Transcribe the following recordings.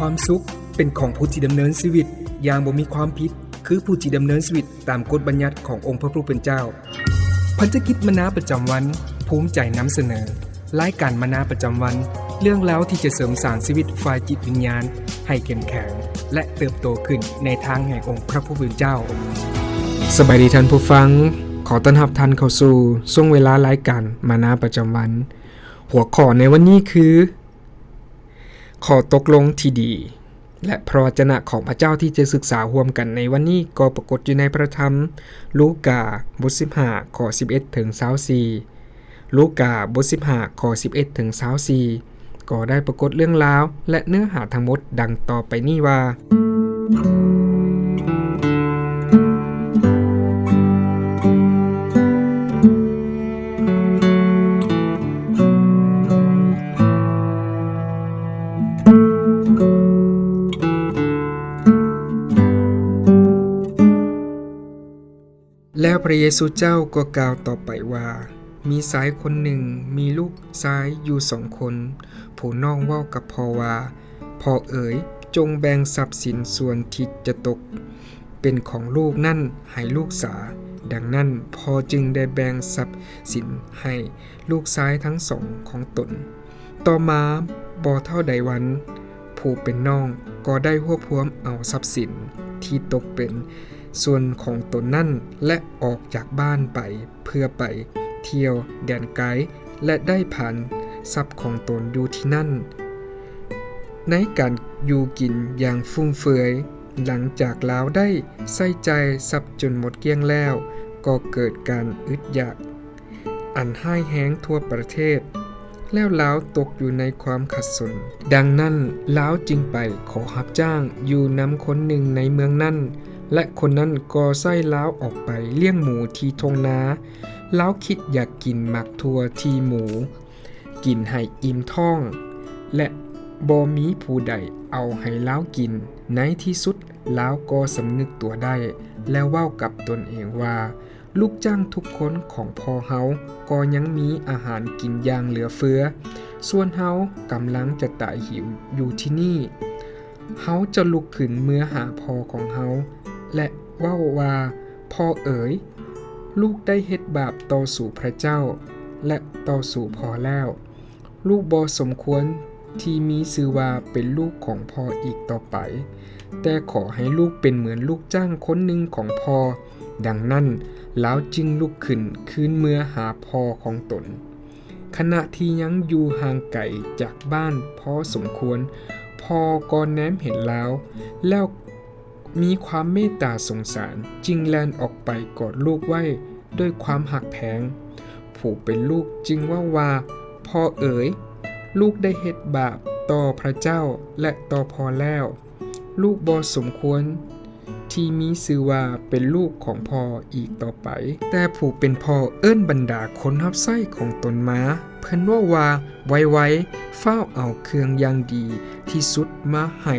ຄວາມສຸກເປັນຂອງຜູ້ທີ່ດຳເນີນຊີວິດຢ່າງບໍ່ມີຄວາມຜິດ ຄືຜູ້ທີ່ດຳເນີນຊີວິດຕາມກົດບັນຍັດຂອງອົງພະຜູ້ເປັນເຈົ້າ. ພັນທະກິດມານາປະຈຳວັນ ພູມໃຈນຳສະເໜີ ລາຍການມານາປະຈຳວັນ, ເລື່ອງລາວທີ່ຈະເສີມສ້າງຊີວິດຝ່າຍຈິດວິນຍານໃຫ້ເຂັ້ມແຂງ ແລະ ເຕີບໂຕຂຶ້ນໃນທາງແຫ່ງອົງພະຜູ້ເປັນເຈົ້າ. ສະບາຍດີທ່ານຜູ້ຟັງ, ຂໍຕ້ອນຮັບທ່ານເຂົ້າສູ່ຊ່ວງເວລາລາຍການມານາປະຈຳວັນ. ຫົວຂໍ້ໃນວັນນີ້ຄື ຂໍ້ຕົກລົງທີ່ດີ ແລະ ພະວະຈະນະຂອງພະເຈົ້າທີ່ຈະສຶກສາຮ່ວມກັນໃນວັນນີ້ກໍປາກົດຢູ່ໃນພະທຳລູກາ ບົດສິບຫ້າ ຂໍ້ສິບເອັດເຖິງຊາວສີ່, ລູກາ ບົດສິບຫ້າ ຂໍ້ສິບເອັດເຖິງຊາວສີ່ ກໍໄດ້ປາກົດເລື່ອງລາວ ແລະ ເນື້ອຫາທັງໝົດດັ່ງຕໍ່ໄປນີ້ວ່າ: ແລ້ວພະເຢຊູເຈົ້າກໍກ່າວຕໍ່ໄປວ່າ, ມີຊາຍຄົນໜຶ່ງມີລູກຊາຍຢູ່ສອງຄົນ. ຜູ້ນ້ອງເວົ້າກັບພໍ່ວ່າ, ພໍ່ເອີຍ, ຈົ່ງແບ່ງຊັບສິນສ່ວນທີ່ຈະຕົກເປັນຂອງລູກນັ້ນໃຫ້ລູກສາ. ດັ່ງນັ້ນ, ພໍ່ຈຶ່ງໄດ້ແບ່ງຊັບສິນໃຫ້ລູກຊາຍທັງສອງຂອງຕົນ. ຕໍ່ມາບໍ່ເທົ່າໃດວັນ, ຜູ້ເປັນນ້ອງກໍໄດ້ຮວບຮວມເອົາຊັບສິນທີ່ຕົກເປັນສ່ວນຂອງຕົນນັ້ນ ແລະ ອອກຈາກບ້ານໄປ ເພື່ອໄປທ່ຽວແດນໄກ ແລະ ໄດ້ຜານຊັບຂອງຕົນຢູ່ທີ່ນັ້ນ ໃນການຢູ່ກິນຢ່າງຟຸມເຟືອຍ. ຫຼັງຈາກລາວໄດ້ໃຊ້ຈ່າຍຊັບຈົນໝົດກ້ຽງແລ້ວ, ກໍເກີດການອຶດຢາກ ອັນຮ້າຍແຮງທົ່ວປະເທດ, ແລ້ວລາວຕົກຢູ່ໃນຄວາມຂັດສົນ. ດັ່ງນັ້ນ, ລາວຈຶ່ງໄປຂໍຮັບຈ້າງຢູ່ນຳຄົນໜຶ່ງໃນເມືອງນັ້ນ, ແລະ ຄົນນັ້ນກໍໃຊ້ລາວອອກໄປລ້ຽງໝູທີ່ທົ່ງນາ. ລາວຄິດຢາກກິນໝາກຖົ່ວທີ່ໝູກິນໃຫ້ອີ່ມທ້ອງ, ແລະ ບໍ່ມີຜູ້ໃດເອົາໃຫ້ລາວກິນ. ໃນທີ່ສຸດ, ລາວກໍສຳນຶກຕົວໄດ້ ແລະ ເວົ້າກັບຕົນເອງວ່າ, ລູກຈ້າງທຸກຄົນຂອງພໍ່ເຮົາກໍຍັງມີອາຫານກິນຢ່າງເຫຼືອເຟືອ, ສ່ວນເຮົາກຳລັງຈະຕາຍຫິວຢູ່ທີ່ນີ້. ເຮົາຈະລຸກຂຶ້ນເມືອຫາພໍ່ຂອງເຮົາ ແລະ ເວົ້າວ່າ, ພໍ່ເອີຍ, ລູກໄດ້ເຮັດບາບຕໍ່ສູ່ພະເຈົ້າ ແລະ ຕໍ່ສູ່ພໍ່ແລ້ວ. ລູກບໍ່ສົມຄວນທີ່ມີຊື່ວ່າເປັນລູກຂອງພໍ່ອີກຕໍ່ໄປ, ແຕ່ຂໍໃຫ້ລູກເປັນເໝືອນລູກຈ້າງຄົນໜຶ່ງຂອງພໍ່. ດັ່ງນັ້ນ, ລາວຈຶ່ງລຸກຂຶ້ນຄືນເມືອຫາພໍ່ຂອງຕົນ. ຂະນະທີ່ຍັງຢູ່ຫ່າງໄກຈາກບ້ານພໍສົມຄວນ, ພໍ່ກໍແນມເຫັນລາວ ແລ້ວ ມີຄວາມເມດຕາສົງສານ, ຈຶ່ງແລ່ນອອກໄປກອດລູກໄວ້ດ້ວຍຄວາມຮັກແພງ. ຜູ້ເປັນລູກຈຶ່ງເວົ້າວ່າ, ພໍ່ເອີຍ, ລູກໄດ້ເຮັດບາບຕໍ່ພະເຈົ້າ ແລະ ຕໍ່ພໍ່ແລ້ວ. ລູກບໍ່ສົມຄວນທີ່ມີຊື່ວ່າເປັນລູກຂອງພໍ່ອີກຕໍ່ໄປ. ແຕ່ຜູ້ເປັນພໍ່ເອີ້ນບັນດາຄົນຮັບໃຊ້ຂອງຕົນມາ, ເພິ່ນເວົ້າວ່າ, ໄວໆ, ຟ້າວເອົາເຄື່ອງຢ່າງດີທີ່ສຸດມາໃຫ້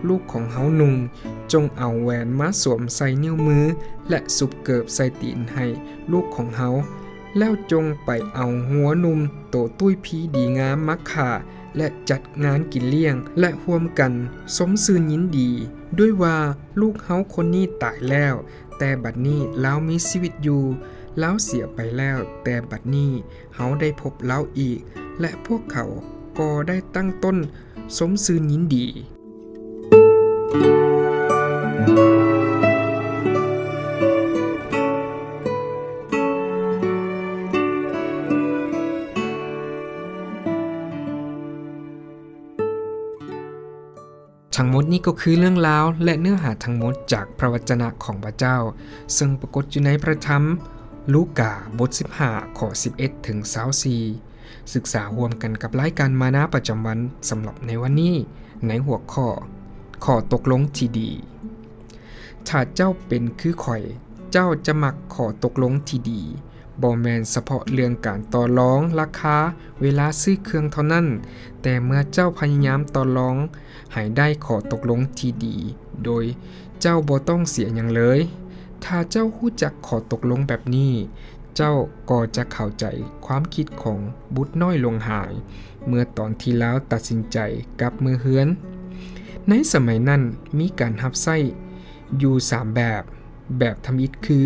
ລູກຂອງເຮົານຸ່ງ, ຈົ່ງເອົາແຫວນມາສວມໃສ່ນິ້ວມື ແລະ ສຸບເກີບໃສ່ຕີນໃຫ້ລູກຂອງເຮົາ, ແລ້ວຈົ່ງໄປເອົາງົວໜຸ່ມໂຕຕຸ້ຍພີດີງາມມາຂ້າ ແລະ ຈັດງານກິນລ້ຽງ ແລະ ຮ່ວມກັນຊົມຊື່ນຍິນດີດ້ວຍວ່າ, ລູກເຮົາຄົນນີ້ຕາຍແລ້ວ, ແຕ່ບັດນີ້ລາວມີຊີວິດຢູ່, ລາວເສຍໄປແລ້ວ, ແຕ່ບັດນີ້ ເຮົາໄດ້ພົບລາວອີກ ແລະ ພວກເຂົາກໍໄດ້ຕັ້ງຕົ້ນຊົມຊື່ນຍິນດີ. ທັງໝົດນີ້ກໍຄືເລື່ອງລາວ ແລະ ເນື້ອຫາທັງໝົດຈາກພະວະຈະນະຂອງພະເຈົ້າ, ເຊິ່ງປາກົດຢູ່ໃນພະທຳລູກາ ບົດສິບຫ້າ ຂໍ້ສິບເອັດເຖິງຊາວສີ່. ສຶກສາຮ່ວມກັນກັບລາຍການມານາປະຈຳວັນສຳລັບໃນວັນນີ້, ໃນຫົວຂໍ້ ຂໍ້ຕົກລົງທີ່ດີ. ຖ້າເຈົ້າເປັນຄືຂ້ອຍ, ເຈົ້າຈະມັກຂໍ້ຕົກລົງທີ່ດີ, ບໍ່ແມ່ນສະເພາະເລື່ອງການຕໍ່ລອງລາຄາເວລາຊື້ເຄື່ອງເທົ່ານັ້ນ, ແຕ່ເມື່ອເຈົ້າພະຍາຍາມຕໍ່ລອງໃຫ້ໄດ້ຂໍ້ຕົກລົງທີ່ດີ ໂດຍເຈົ້າບໍ່ຕ້ອງເສຍຫຍັງເລີຍ. ຖ້າເຈົ້າຮູ້ຈັກຂໍ້ຕົກລົງແບບນີ້, ເຈົ້າກໍຈະເຂົ້າໃຈຄວາມຄິດຂອງບຸດນ້ອຍຫຼວງຫາຍ ເມື່ອຕອນທີ່ລາວຕັດສິນໃຈກັບເມືອເຮືອນ. ໃນສະໄໝນັ້ນມີການຮັບໃຊ້ຢູ່ສາມແບບ. ແບບທຳອິດຄື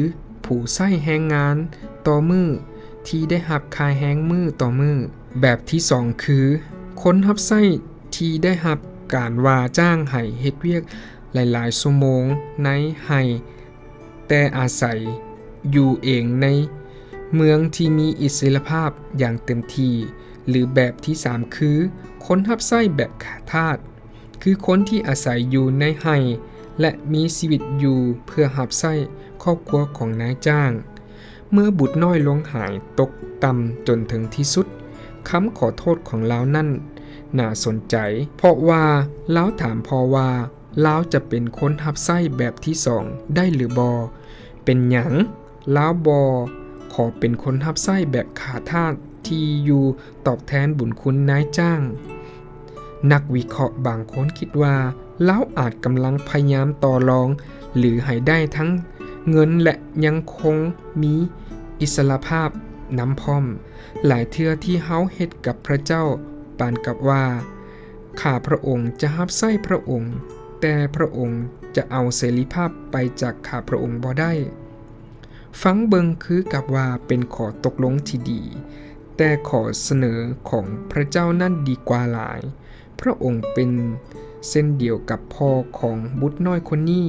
ຜູ້ໃຊ້ແຮງງານຕໍ່ມື້ທີ່ໄດ້ຮັບຄ່າແຮງມື້ຕໍ່ມື້. ແບບທີສອງຄື ຄົນຮັບໃຊ້ທີ່ໄດ້ຮັບການວ່າຈ້າງໃຫ້ເຮັດວຽກຫຼາຍໆຊົ່ວໂມງໃນໄຮ່ ແຕ່ອາໄສຢູ່ເອງໃນເມືອງທີ່ມີອິດສະຫຼະພາບຢ່າງເຕັມທີ່ ຫຼື ແບບທີສາມຄື ຄົນຮັບໃຊ້ແບບຂ້າທາດ ຄືຄົນທີ່ອາໄສຢູ່ໃນໄຮ່ ແລະ ມີຊີວິດຢູ່ເພື່ອຮັບໃຊ້ຄອບຄົວຂອງນາຍຈ້າງ. ເມື່ອບຸດນ້ອຍລົງຫາຍຕົກຕ່ຳຈົນເຖິງທີ່ສຸດ, ຄຳຂໍໂທດຂອງລາວນັ້ນໜ້າສົນໃຈ, ເພາະວ່າລາວຖາມພໍ່ວ່າ ລາວຈະເປັນຄົນຮັບໃຊ້ແບບທີສອງໄດ້ຫຼືບໍ່? ເປັນຫຍັງລາວບໍ່ຂໍເປັນຄົນຮັບໃຊ້ແບບຂ້າທາດທີ່ຢູ່ຕອບແທນບຸນຄຸນນາຍຈ້າງ? ນັກວິເຄາະບາງຄົນຄິດວ່າ ລາວອາດກຳລັງພະຍາຍາມຕໍ່ລອງ ຫຼື ໃຫ້ໄດ້ທັງເງິນ ແລະ ຍັງຄົງມີອິດສະຫຼະພາບນຳພ້ອມ. ຫຼາຍເທື່ອທີ່ເຮົາເຮັດກັບພະເຈົ້າປານກັບວ່າ ຂ້າພະອົງຈະຮັບໃຊ້ພະອົງ, ແຕ່ພະອົງຈະເອົາເສລີພາບໄປຈາກຂ້າພະອົງບໍ່ໄດ້. ຟັງເບິ່ງຄືກັບວ່າເປັນຂໍ້ຕົກລົງທີ່ດີ, ແຕ່ຂໍ້ສະເໜີຂອງພະເຈົ້ານັ້ນດີກວ່າຫຼາຍ. ພະອົງເປັນເຊັ່ນດຽວກັບພໍ່ຂອງບຸດນ້ອຍຄົນນີ້,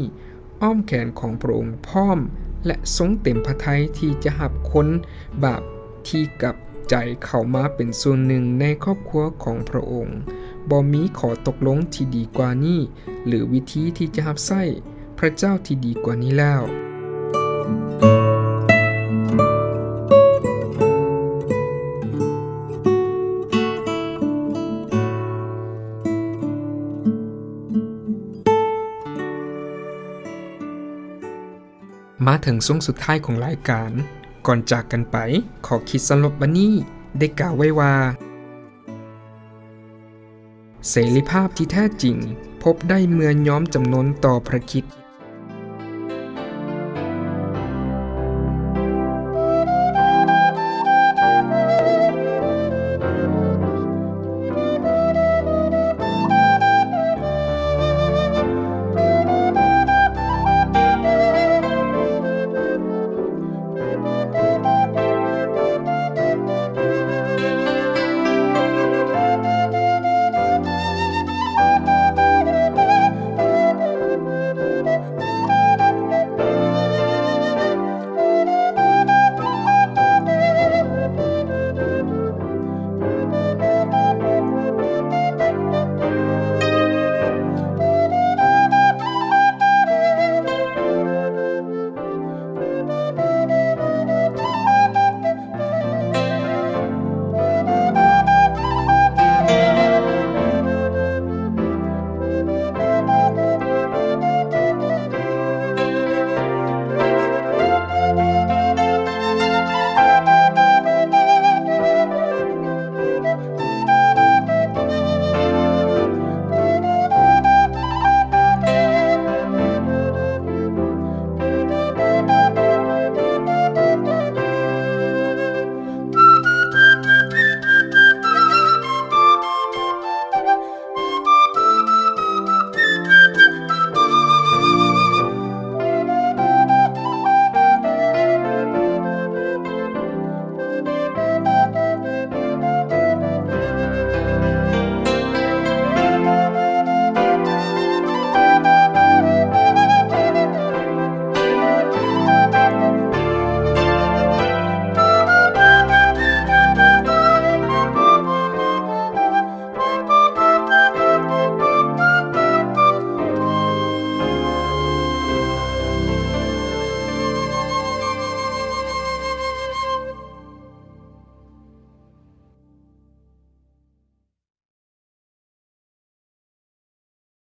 ອ້ອມແຂນຂອງພະອົງພ້ອມ ແລະ ຊົງເຕັມພະໄທທີ່ຈະຮັບຄົນບາບທີ່ກັບໃຈເຂົ້າມາເປັນສ່ວນໜຶ່ງໃນຄອບຄົວຂອງພະອົງ. ບໍ່ມີຂໍ້ຕົກລົງທີ່ດີກວ່ານີ້ ຫຼື ວິທີທີ່ຈະຮັບໃຊ້ພະເຈົ້າທີ່ດີກວ່ານີ້ແລ້ວ. ມາເຖິງຊ່ວງສຸດທ້າຍຂອງລາຍການ, ກ່ອນຈາກກັນໄປ, ຂໍ້ຄິດສຳລັບວັນນີ້ໄດ້ກ່າວໄວ້ວ່າ ເສລີພາບທີ່ແທ້ຈິງພົບໄດ້ເມື່ອຍອມຈຳນົນຕໍ່ພຣະຄຣິດ.